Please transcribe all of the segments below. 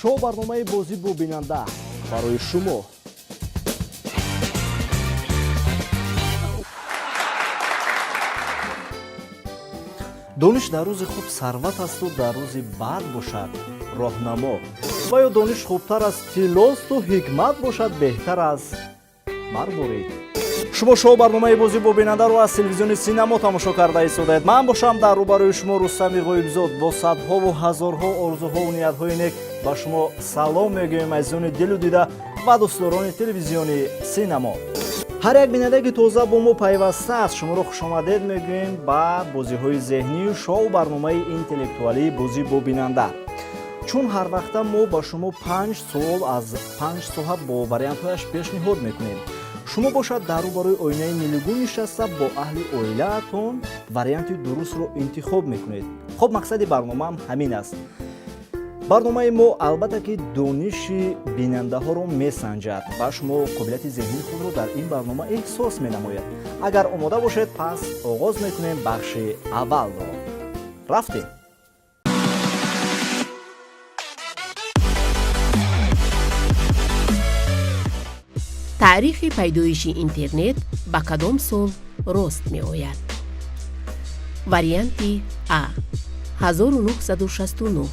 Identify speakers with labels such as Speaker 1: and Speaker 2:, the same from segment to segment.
Speaker 1: Шоу барномаи «Бозӣ бо бинанда» барои шумо. Дониш дар рӯзи хуб сарват асту дар рӯзи бад бошад роҳнамо, ва ё дониш хубтар аз тиллосту ҳикмат бошад беҳтар аз марворид. Шумо шоу барномаи «Бозӣ бо бинандаро аз телевизиони Синамо тамошо карда истодаед. Ман бошам дар рӯбарӯи шумо Рустами Ғоибзод бо садҳову ҳазорҳо орзуҳову ниятҳои нек ба шумо салом мегӯем, азизони дилу дида ва дӯстдорони телевизиони Синамо. Ҳар як бинанда, ки тоза бо мо пайваста аст, шуморо хушомадед мегӯем ба бозиҳои зеҳнию шоу барномаи интеллектуалии «Бозӣ бо бинанда». Чун ҳар вақта мо ба шумо панҷ суол аз панҷ соҳа бо вариантҳояш пешниҳод мекунем, шумо бошад дар рӯбарӯи оинаи нилгун нишаста бо аҳли оилаатон варианти дурустро интихоб мекунед. Хуб, мақсади барномаам ҳамин аст. Барномаи мо, албатта, ки дониши бинандаҳоро месанҷад ва шумо қобилияти зеҳнии худро дар ин барнома эҳсос менамояд. Агар омода бошед, пас оғоз мекунем бахши аввалро. Рафтем.
Speaker 2: Таърихи пайдоиши интернет ба кадом сол рост меояд? Варианти А 1969,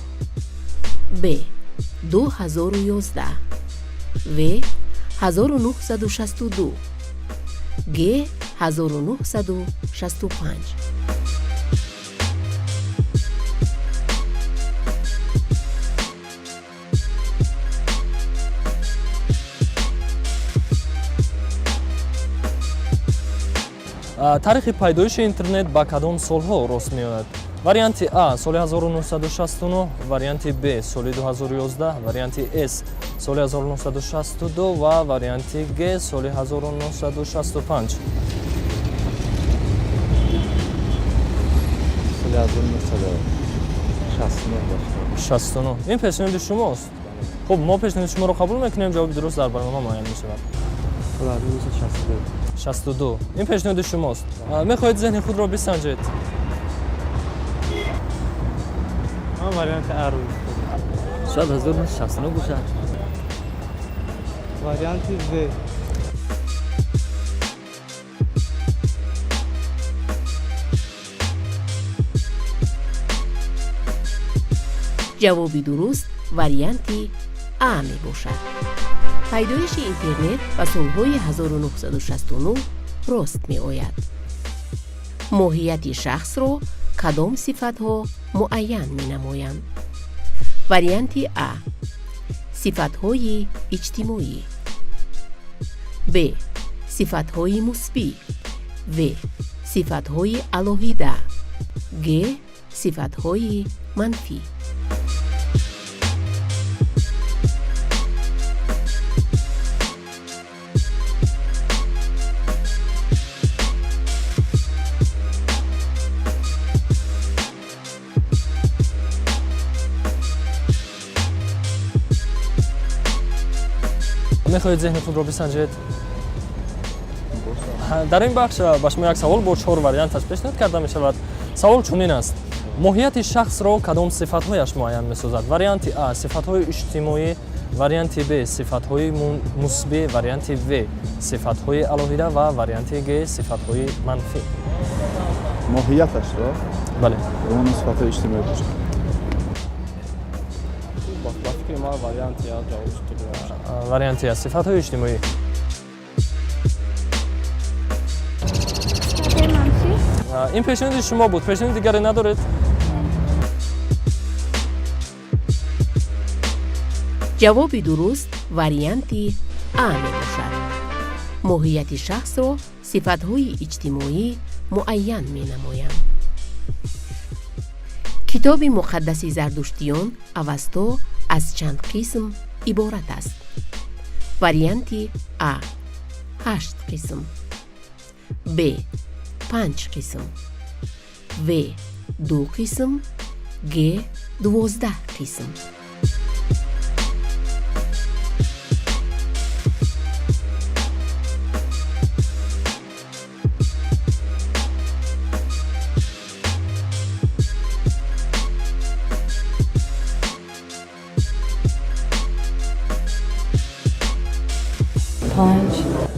Speaker 2: Б 2011, В 1962, Г 1965.
Speaker 3: Таърихи пайдоиши интернет ба кадом солҳо рост меояд? Варианти А соли 1969, варианти Б соли 2011, варианти С соли 1962 ва варианти Г соли 1965.
Speaker 4: Соли 1969 бошад.
Speaker 3: 69. Ин пешниҳоди шумост. Хуб, мо пешниҳоди шуморо қабул мекунем, ҷавоби дуруст дар барнома муайян мешавад.
Speaker 4: Соли 1962.
Speaker 3: 62. Ин пешниҳоди шумост. Мехоҳед зеҳни худро бисанҷед?
Speaker 4: Ман варианти А ро.
Speaker 5: Шояд 1969 бошад.
Speaker 4: Варианти В.
Speaker 2: Ҷавоби дуруст варианти А мебошад. Пайдоиши интернет ба солҳои 1969 рост меояд. Моҳияти шахсро кадом сифатҳо муайян менамоянд? Варианти А сифатҳои иҷтимоӣ, Б сифатҳои мусбӣ, В сифатҳои алоҳида, Г сифатҳои манфӣ.
Speaker 3: Мехоҳед зеҳни худро бисанҷед? Дар ин бахш ба шумо як савол бо чор варианташ пешниҳод карда мешавад. Савол чунин аст: моҳияти шахсро кадом сифатҳояш муайян месозад? Варианти А сифатҳои иҷтимоӣ, варианти Б сифатҳои мусбӣ, варианти В сифатҳои алоҳида ва варианти Г сифатҳои манфӣ.
Speaker 4: Моҳияташро?
Speaker 3: Бале.
Speaker 4: Он сифатҳои иҷтимоӣ бошад.
Speaker 6: Ба фикри ман, варианти А ҷавоб бошад.
Speaker 3: Варианти А сифатҳои иҷтимоӣ.
Speaker 7: Манфӣ.
Speaker 3: Ин пешниҳоди шумо буд. Пешниҳоди дигаре надоред?
Speaker 2: Ҷавоби дуруст варианти А мебошад. Моҳияти шахсро сифатҳои иҷтимоӣ муайян менамоянд. Китоби муқаддаси зардуштиён Авасто аз чанд қисм иборат аст? Варианти А ҳашт қисм, Б панҷ қисм, В ду қисм, Г 12 қисм.
Speaker 7: Панҷ.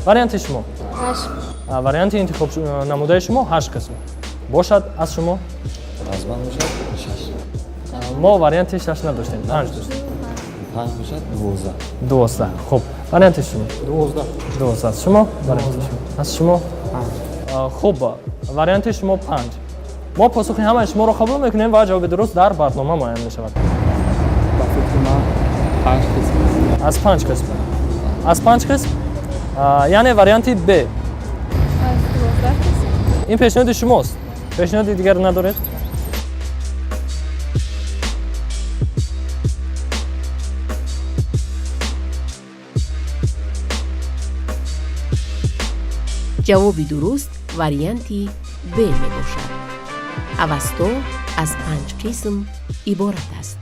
Speaker 3: Варианти шумо?
Speaker 7: Ҳашт.
Speaker 3: Варианти интихоб намудаи шумо ҳашт қисм бошад. Аз шумо?
Speaker 5: Аз ман бошад шаш.
Speaker 3: Мо варианти шаш надоштем, панҷ доштем.
Speaker 5: Панҷ бошад, 12.
Speaker 3: 12. Хуб, варианти шумо?
Speaker 4: 12.
Speaker 3: 12. Аз шумо? Варианти шумо? Аз шумо? Хуб, варианти шумо панҷ. Мо посухи ҳамаи шуморо қабул мекунем ва ҷавоби дуруст дар барнома муайян мешавад.
Speaker 6: Ба фикри ман панҷ қисм.
Speaker 3: Аз панҷ қисм, аз панҷ қисм, яъне варианти б.
Speaker 7: Аз 12 қисм.
Speaker 3: Ин пешниҳоди шумост, пешниҳоди дигар надоред?
Speaker 2: Ҷавоби дуруст варианти б мебошад. Авасто аз панҷ қисм иборат аст.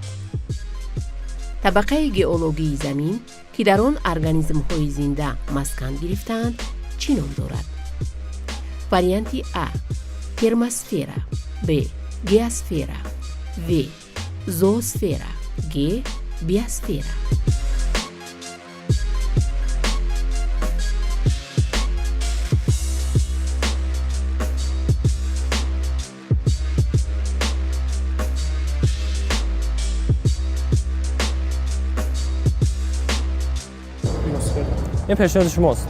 Speaker 2: Табақаи геологии замин, ки дар он организмҳои зинда маскан гирифтаанд, чӣ ном дорад? Варианти а термосфера, б геосфера, в зоосфера, г биосфера.
Speaker 3: Ин пешниҳоди шумост,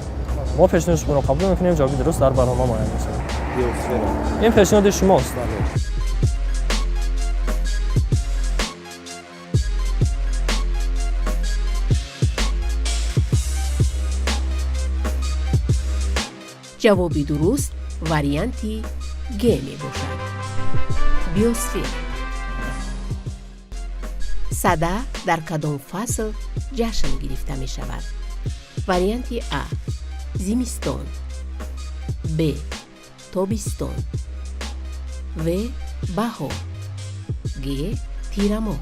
Speaker 3: мо пешниҳоди шуморо қабул мекунем, ҷавоби дуруст дар барнома муайян мешавад.
Speaker 4: Биосфера.
Speaker 3: Ин пешниҳоди шумост.
Speaker 2: Ҷавоби дуруст варианти г мебошад, биосфера. Сада дар кадом фасл ҷашн гирифта мешавад? Варианти а зимистон, б тобистон, в баҳор, г тирамоҳ.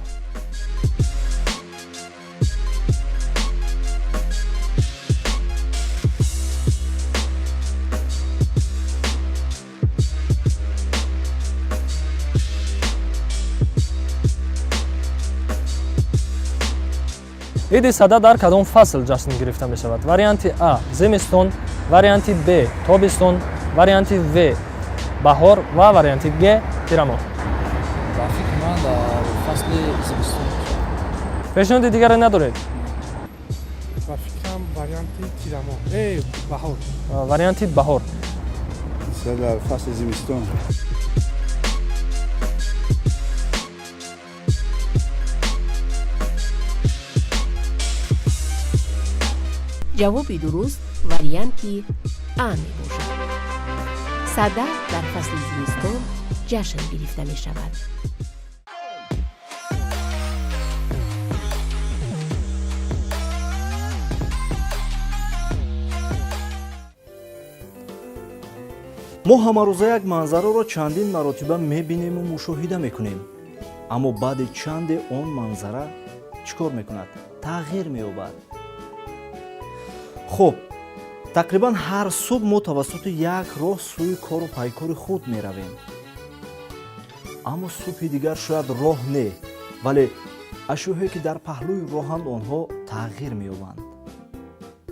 Speaker 3: Иди сада дар кадом фасл ҷашн гирифта мешавад? Варианти а зимистон, варианти б тобистон, варианти в баҳор ва варианти г тирамоҳ.
Speaker 6: Ба фикри ман дар фасли зимистон.
Speaker 3: Пешниҳоди дигаре надоред?
Speaker 8: Ба фикрам, варианти тирамоҳ, баҳор.
Speaker 3: Варианти баҳор.
Speaker 4: Дар фасли зимистон.
Speaker 2: Ҷавоби дуруст варианти а мебошад. Сада дар фасли зимистон ҷашн гирифта мешавад.
Speaker 1: Мо ҳамарӯза як манзараро чандин маротиба мебинему мушоҳида мекунем, аммо баъди чанде он манзара чӣ кор мекунад? Тағйир меёбад. Хуб, тақрибан ҳар субҳ мо тавассути як роҳ сӯи кору пайкори худ меравем, аммо субҳи дигар шояд роҳ не, вале ашёҳое, ки дар паҳлӯи роҳанд, онҳо тағйир меёбанд.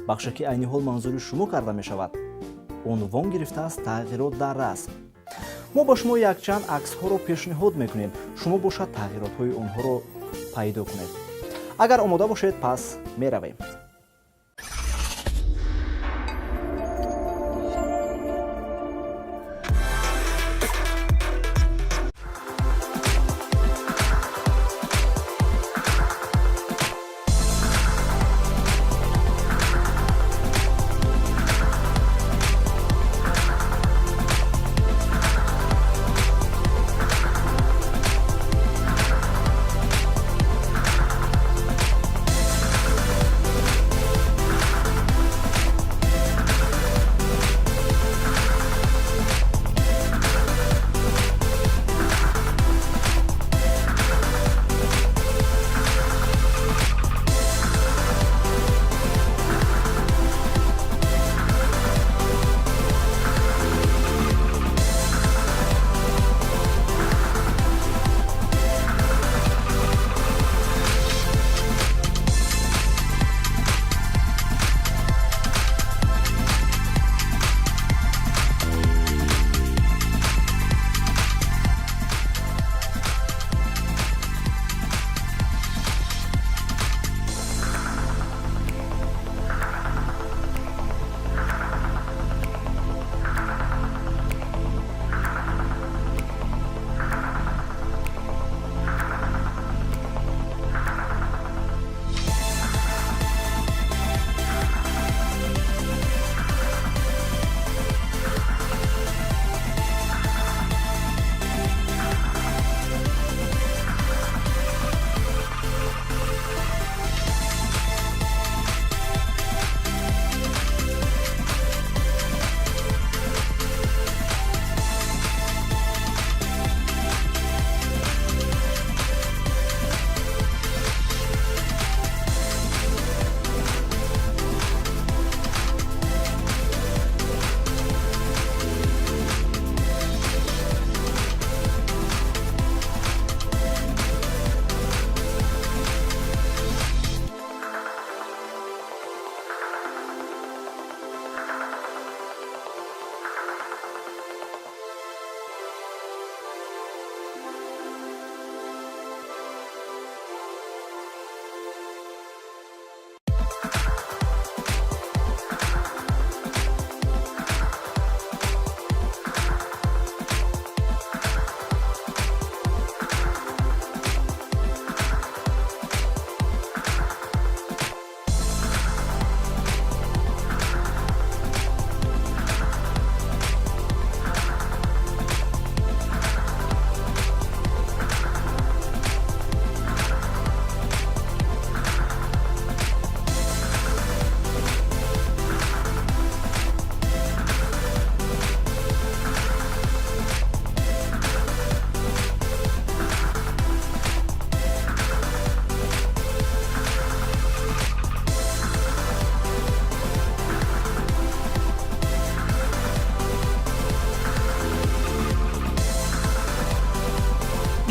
Speaker 1: Бахше, ки айни ҳол манзури шумо карда мешавад, унвон гирифтааст «Тағйирот дар расм». Мо ба шумо якчанд аксҳоро пешниҳод мекунем, шумо бошад тағйиротҳои онҳоро пайдо кунед. Агар омода бошед, пас меравем.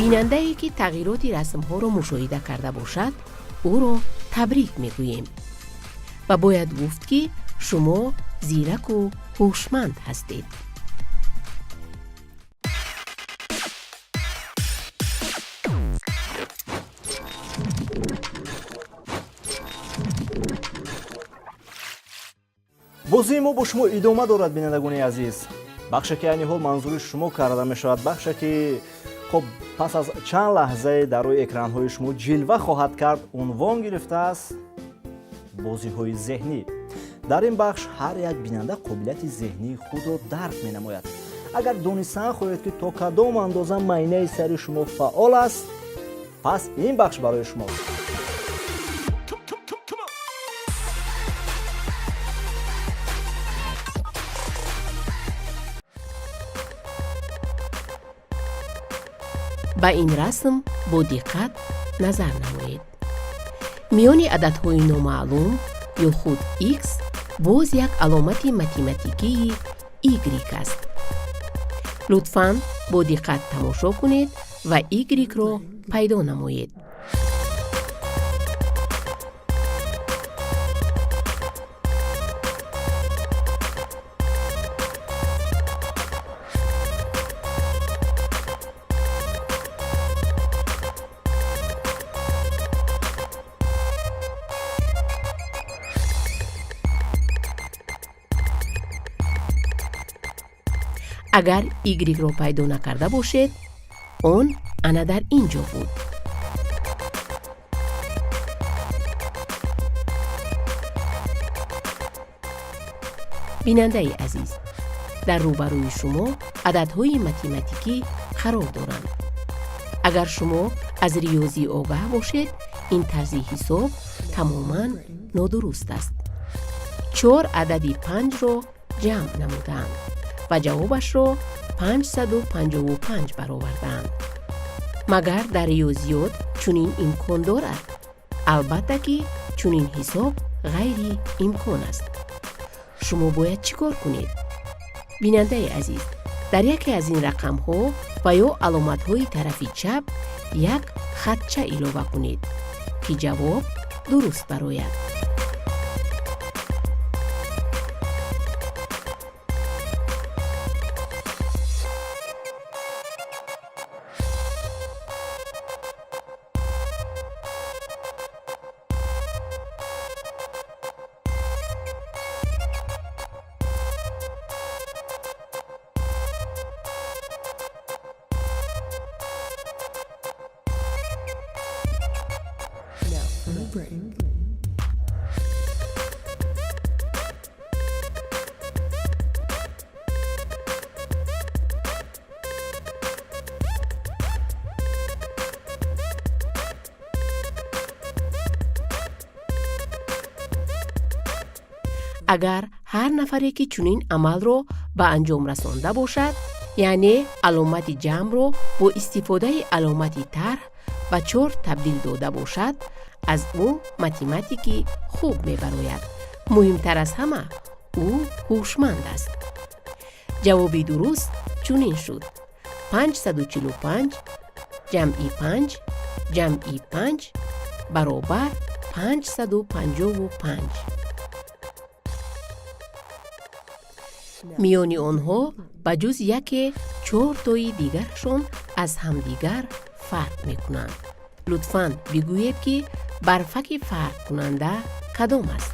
Speaker 2: Бинандае, ки тағйироти расмҳоро мушоҳида карда бошад, ӯро табрик мегӯем ва бояд гуфт, ки шумо зираку ҳушманд ҳастед.
Speaker 1: Бозии мо бо шумо идома дорад, бинандагони азиз. Бахше, ки айни ҳол манзури шумо карда мешавад, бахше, ки хуб пас аз чанд лаҳзае дар рӯи экранҳои шумо ҷилва хоҳад кард, унвон гирифтааст бозиҳои зеҳнӣ. Дар ин бахш ҳар як бинанда қобилияти зеҳнии худро дарк менамояд. Агар донистан хоҳед, ки то кадом андоза майнаи сари шумо фаъол аст, пас ин бахш барои шумост.
Speaker 2: Ба ин расм бо диққат назар намоед. Миёни ададҳои номаълум ё худ x боз як аломати математикии y аст. Лутфан бо диққат тамошо кунед ва y-ро пайдо намоед. Агар y-ро пайдо накарда бошед, он ана дар ин ҷо буд. Бинандаи азиз, дар рӯбарӯи шумо ададҳои математикӣ қарор доранд. Агар шумо аз риёзӣ огаҳ бошед, ин тарзи ҳисоб тамоман нодуруст аст. Чор адади панҷро ҷамъ намудаанд ва ҷавобашро 555 баровардаанд. Магар дар риёзиёт чунин имкон дорад? Албатта, ки чунин ҳисоб ғайриимкон аст. Шумо бояд чӣ кор кунед? Бинандаи азиз, дар яке аз ин рақамҳо ва ё аломатҳои тарафи чап як хатча илова кунед, ки ҷавоб дуруст барояд. Агар ҳар нафаре, ки чунин амалро ба анҷом расонда бошад, яъне аломати ҷамъро бо истифодаи аломати тарҳ ба чор табдил дода бошад, аз ӯ математики хуб мебарояд. Муҳимтар аз ҳама, ӯ ҳушманд аст. Ҷавоби дуруст чунин шуд: 545 ҷамъи 5 ҷамъи 5 баробар 555. Миёни онҳо ба ҷуз яке чортои дигарашон аз ҳамдигар фарқ мекунанд. Лутфан бигӯед, ки барфаки фарқкунанда кадом аст?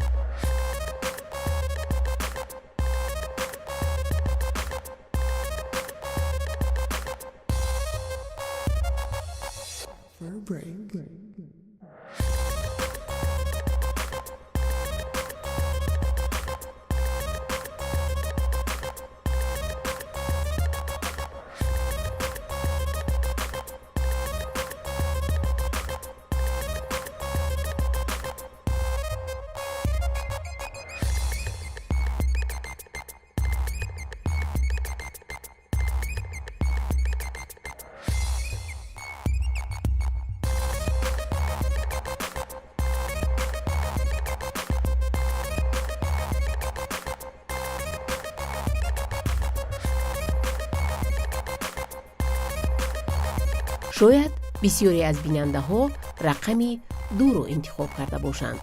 Speaker 2: Шояд бисёре аз бинандаҳо рақами дуро интихоб карда бошанд,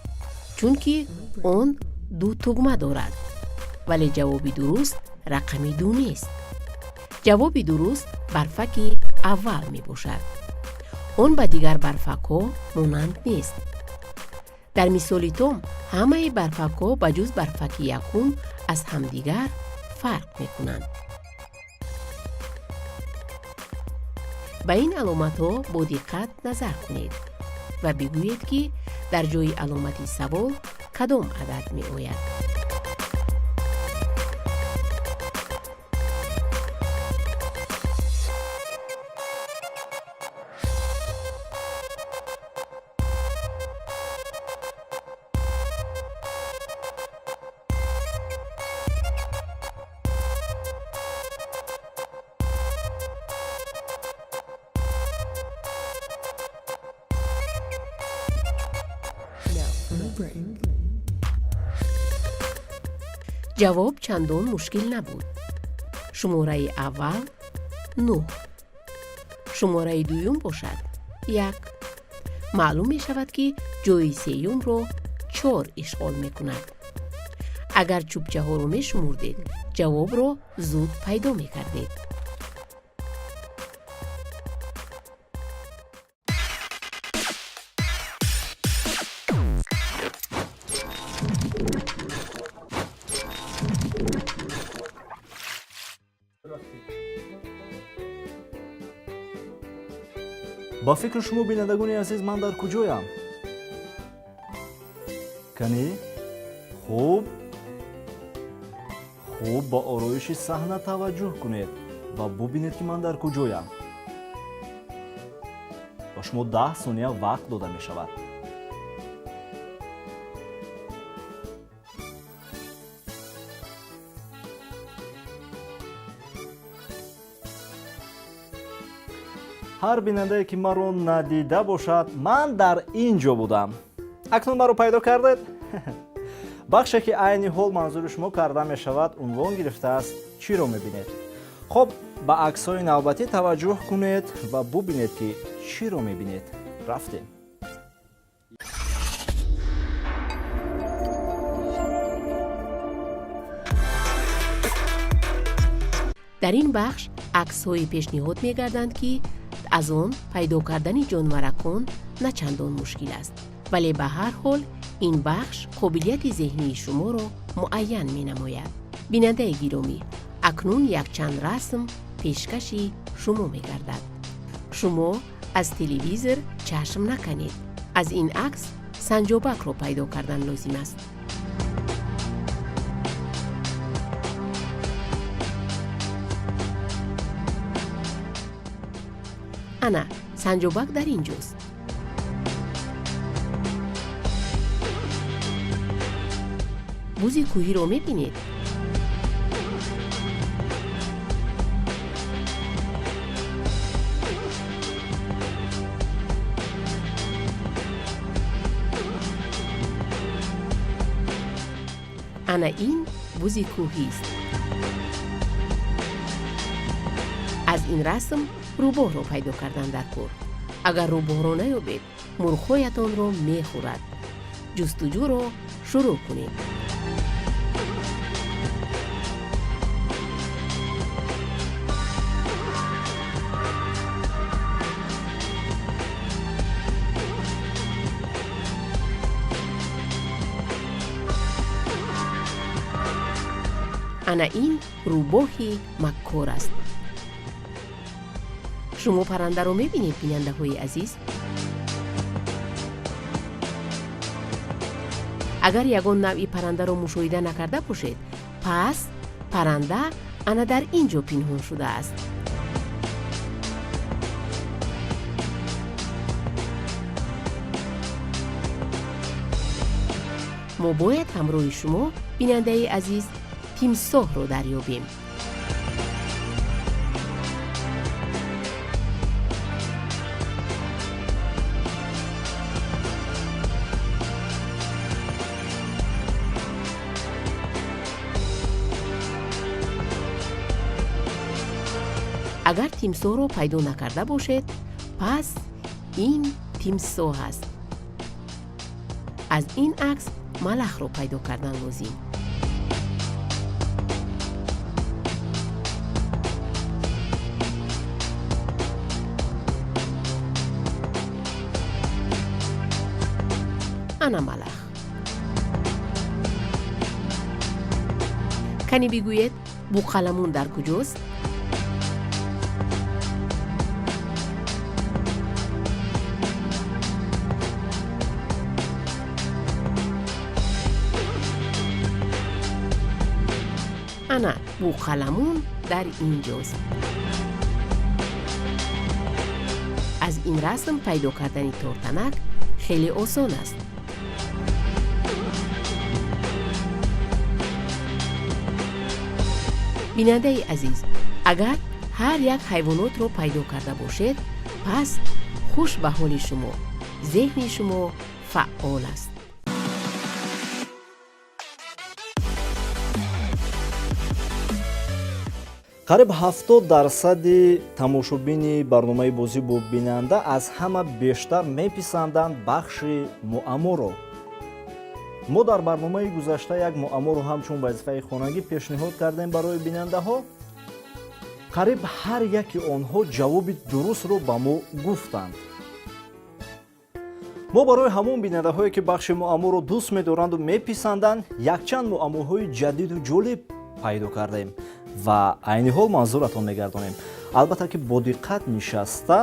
Speaker 2: чунки он ду тугма дорад. Вале ҷавоби дуруст рақами ду нест. Ҷавоби дуруст барфаки аввал мебошад. Он ба дигар барфакҳо монанд нест. Дар мисоли Том ҳамаи барфакҳо ба ҷуз барфаки якум аз ҳамдигар фарқ мекунанд. Ба ин аломатҳо бо диққат назар кунед ва бигӯед, ки дар ҷои аломати савол кадом адад меояд. Ҷавоб чандон мушкил набуд. Шумораи аввал нӯҳ, шумораи дуюм бошад як. Маълум мешавад, ки ҷои сеюмро чор ишғол мекунад. Агар чӯбчаҳоро мешумурдед, ҷавобро зуд пайдо мекардед.
Speaker 1: Ба фикри шумо, бинандагони азиз, ман дар куҷоям? Канӣ, хуб, хуб, ба ороиши саҳна таваҷҷӯҳ кунед ва бубинед, ки ман дар куҷоям. Ба шумо 10 сония вақт дода мешавад. Ҳар бинандае, ки маро надида бошад, ман дар ин ҷо будам. Акнун маро пайдо кардед. Бахше, ки айни ҳол манзури шумо карда мешавад, унвон гирифтааст «Чиро мебинед?». Хуб, ба аксҳои навбатӣ таваҷҷӯҳ кунед ва бубинед, ки чиро мебинед. Рафтем.
Speaker 2: Дар ин бахш аксҳое пешниҳод мегарданд, ки аз он пайдо кардани ҷонваракон на чандон мушкил аст, вале ба ҳар ҳол ин бахш қобилияти зеҳнии шуморо муайян менамояд. Бинандаи гиромӣ, акнун якчанд расм пешкаши шумо мегардад. Шумо аз телевизор чашм наканед. Аз ин акс санҷобакро пайдо кардан лозим аст. Ана санҷобак дар ин ҷост. Бузи кӯҳиро мебинед? Ана ин бузи кӯҳист. Аз ин расм рӯбоҳро пайдо кардан дар кор. Агар рӯбоҳро наёбед, мурғҳоятонро мехӯрад. Ҷустуҷӯро шурӯъ кунед. Ана ин рӯбоҳи маккор аст. Шумо паррандаро мебинед, бинандаҳои азиз? Агар ягон навъи паррандаро мушоҳида накарда бошед, пас парранда ана дар ин ҷо пинҳон шудааст. Мо бояд ҳамроҳи шумо, бинандаи азиз, тимсоҳро дарёбем. Агар тимсоҳро пайдо накарда бошед, Пас ин тимсоҳ аст. Аз ин акс малахро пайдо кардан лозим. Ана малах. Кани бигӯед, буқаламун дар куҷост? Ана буқаламун дар ин ҷост. Аз ин расм пайдо кардани тортанак хеле осон аст. Бинандаи азиз, агар ҳар як ҳайвонотро пайдо карда бошед, пас хуш ба ҳоли шумо, зеҳни шумо фаъол аст.
Speaker 1: Қариб 70 дарсади тамошобини барномаи «Бозӣ бо бинанда» аз ҳама бештар меписанданд бахши муамморо. Мо дар барномаи гузашта як муамморо ҳамчун вазифаи хонагӣ пешниҳод кардем барои бинандаҳо. Қариб ҳар яки онҳо ҷавоби дурустро ба мо гуфтанд. Мо барои ҳамон бинандаҳое, ки бахши муамморо дӯст медоранду меписанданд, якчанд муаммоҳои ҷадиду ҷолиб пайдо кардем ва айни ҳол манзуратон мегардонем. Албатта ки бо диққат нишаста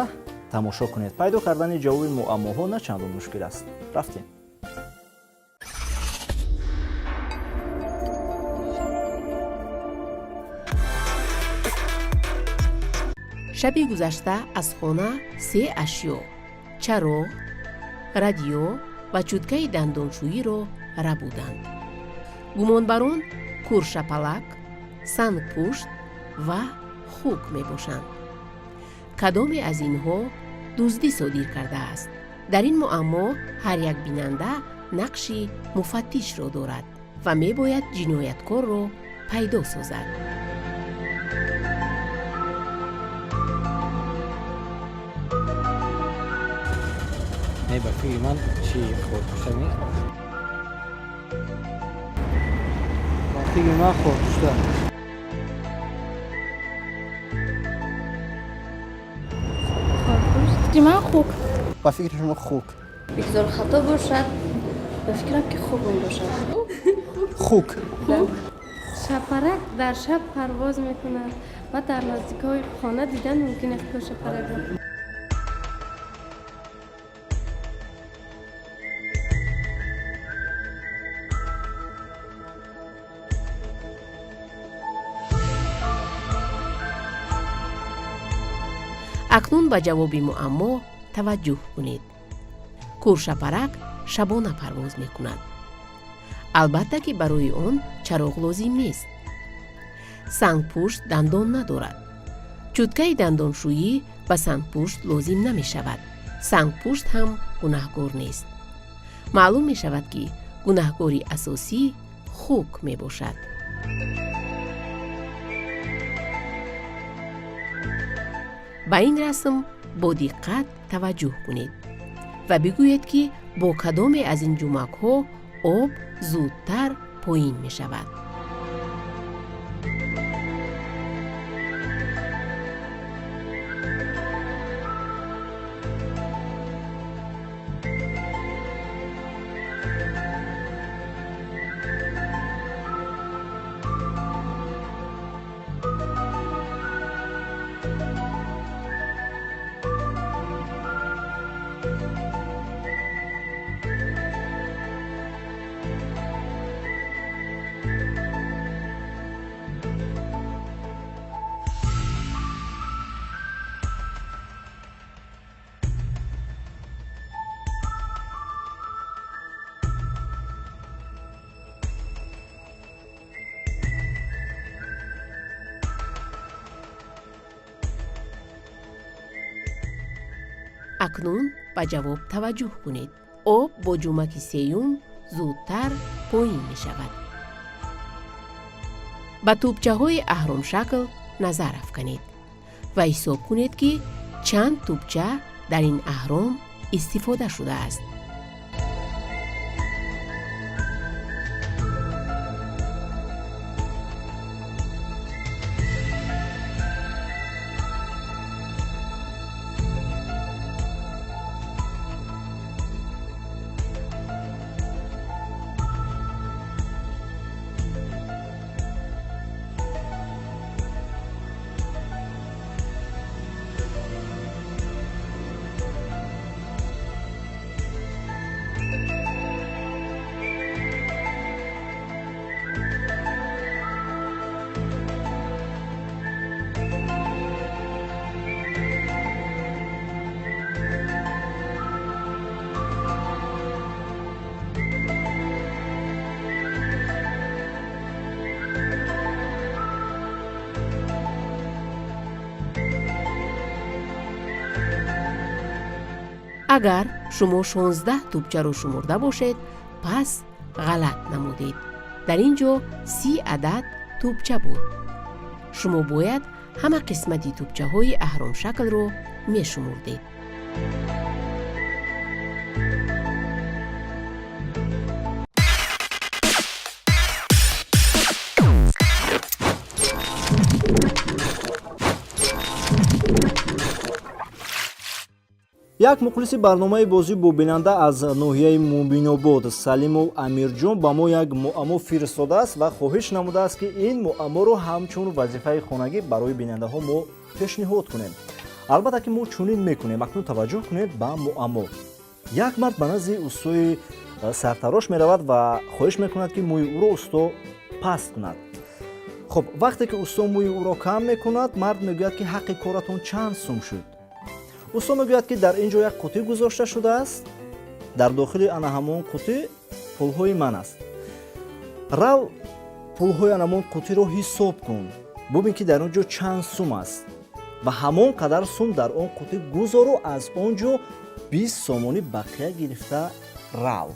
Speaker 1: тамошо кунед, пайдо кардани ҷавоби муаммоҳо на чандон мушкил аст. Рафтем.
Speaker 2: Шаби гузашта аз хона се ашё: чароғ, радио ва чӯткаи дандоншӯиро рабуданд. Гумонбарон куршапалак, сангпушт ва хук мебошанд. Кадоме аз инҳо дуздӣ содир кардааст? Дар ин муаммо ҳар як бинанда нақши муфаттишро дорад ва мебояд ҷинояткорро пайдо созад.
Speaker 6: Не, ба фикри ман чи хорпушта нест. Ба фикри ман, хорпушта.
Speaker 7: Хорпушт. Ман хук.
Speaker 4: Ба фикри шумо, хук?
Speaker 9: Бигзор хато бошад, ба фикрам, ки хук мебошад.
Speaker 4: Хук.
Speaker 7: Шапарак дар шаб парвоз мекунад ва дар наздикҳои хона дидан мумкин аст шапаракро.
Speaker 2: Акнун ба ҷавоби муаммо таваҷҷӯҳ кунед. Куршапарак шабона парвоз мекунад. Албатта ки барои он чароғ лозим нест. Сангпушт дандон надорад. Чӯткаи дандоншӯӣ ба сангпушт лозим намешавад. Сангпушт ҳам гунаҳкор нест. Маълум мешавад, ки гунаҳкори асосӣ хук мебошад. Ба ин расм бо диққат таваҷҷӯҳ кунед ва бигӯед, ки бо кадоме аз ин ҷумакҳо об зудтар поин мешавад. Акнун ба ҷавоб таваҷҷӯҳ кунед. Об бо ҷумаки сеюм зудтар поин мешавад. Ба тӯбчаҳои аҳромшакл назар афканед ва ҳисоб кунед, ки чанд тӯбча Дар ин аҳром истифода шудааст. Агар шумо 16 тӯбчаро шумурда бошед, пас ғалат намудед. Дар ин ҷо 30 адад тӯбча буд. Шумо бояд ҳама қисмати тӯбчаҳои аҳромшаклро мешумурдед.
Speaker 1: Як мухлиси барномаи бозӣ бо бинанда аз ноҳияи Мубинобод Салимов Амирҷон ба мо як муаммо фиристодааст ва хоҳиш намудааст, ки ин муамморо ҳамчун вазифаи хонагӣ барои бинандаҳо мо пешниҳод кунем. Албатта ки мо чунин мекунем. Акнун таваҷҷӯҳ кунед ба муаммо. Як мард ба назди устои сартарош меравад ва хоҳиш мекунад, ки мӯи ӯро усто паст кунад. Хуб, вақте ки усто мӯи ӯро кам мекунад, мард мегӯяд, ки ҳаққи коратон чанд сум шуд? Усто мегӯяд, ки дар ин ҷо як қутӣ гузошта шудааст, дар дохили ана ҳамон қутӣ пулҳои ман аст. Рав, пулҳои ана ҳамон қутиро ҳисоб кун, бубин, ки дар он ҷо чанд сум аст ва ҳамон қадар сум дар он қутӣ гузору аз он ҷо 20 сомонӣ бақия гирифта рав.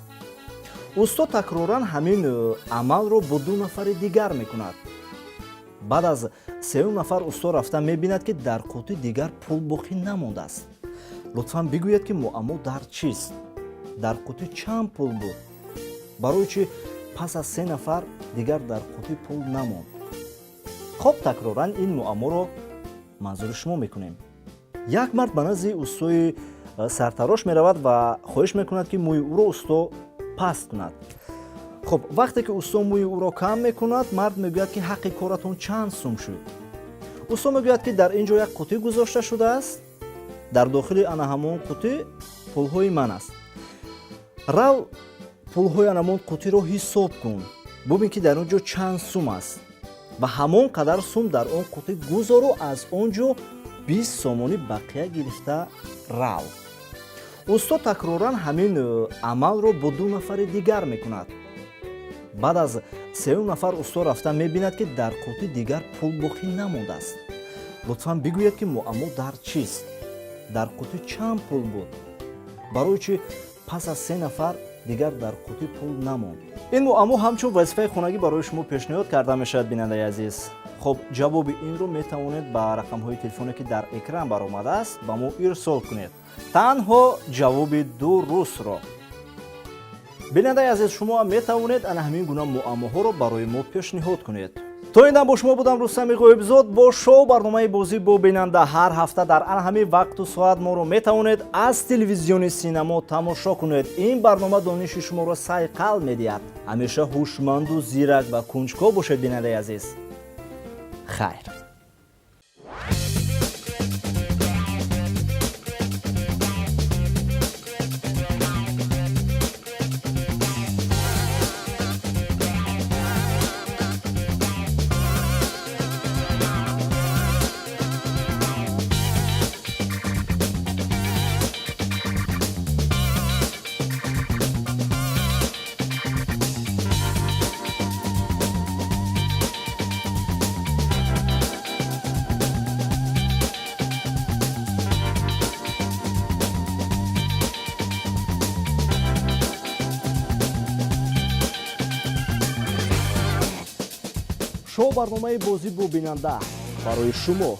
Speaker 1: Усто такроран ҳамин амалро бо ду нафари дигар мекунад. Баъд аз сеюм нафар усто рафта мебинад, ки дар қутӣ дигар пул боқӣ намондааст. Лутфан бигӯед, ки муаммо дар чист? Дар қутӣ чанд пул буд? Барои чӣ пас аз се нафар дигар дар қутӣ пул намонд? Хоб, такроран ин муамморо манзури шумо мекунем. Як мард ба назди устои сартарош меравад ва хоҳиш мекунад, ки мӯи ӯро усто паст кунад. Хуб, вақте ки усто мӯи ӯро кам мекунад, мард мегӯяд, ки ҳаққи коратон чанд сум шуд? Усто мегӯяд, ки дар ин ҷо як қутӣ гузошта шудааст, дар дохили ана ҳамон қутӣ пулҳои ман аст. Рав, пулҳои ана ҳамон қутиро ҳисоб кун, бубин, ки дар он ҷо чанд сум аст ва ҳамон қадар сум дар он қутӣ гузору аз он ҷо 20 сомонӣ бақия гирифта рав. Усто такроран ҳамин амалро бо ду нафари дигар мекунад. Баъд аз сеюм нафар усто рафта мебинад, ки дар қутӣ дигар пул боқӣ намондааст. Лутфан бигӯед, ки муаммо дар чист? Дар қутӣ чанд пул буд? Барои чӣ пас аз се нафар дигар дар қутӣ пул намонд? Ин муаммо ҳамчун вазифаи хонагӣ барои шумо пешниҳод карда мешавад, бинандаи азиз. Хуб, ҷавоби инро метавонед ба рақамҳои телефоне, ки дар экран баромадааст, ба мо ирсол кунед, танҳо ҷавоби дурустро. Бинандаи азиз, шумо ҳам метавонед ана ҳамин гуна муаммоҳоро барои мо пешниҳод кунед. То ин дам бо шумо будам Рустами Ғоибзод бо шоу барномаи бозӣ бо бинанда. Ҳар ҳафта дар ана ҳамин вақту соат моро метавонед аз телевизиони Синамо тамошо кунед. Ин барнома дониши шуморо сайқал медиҳад. Ҳамеша ҳушманду зирак ва кунҷков бошед, бинандаи азиз. Хайр. Шоу барномаи бозӣ бо бинанда барои шумо.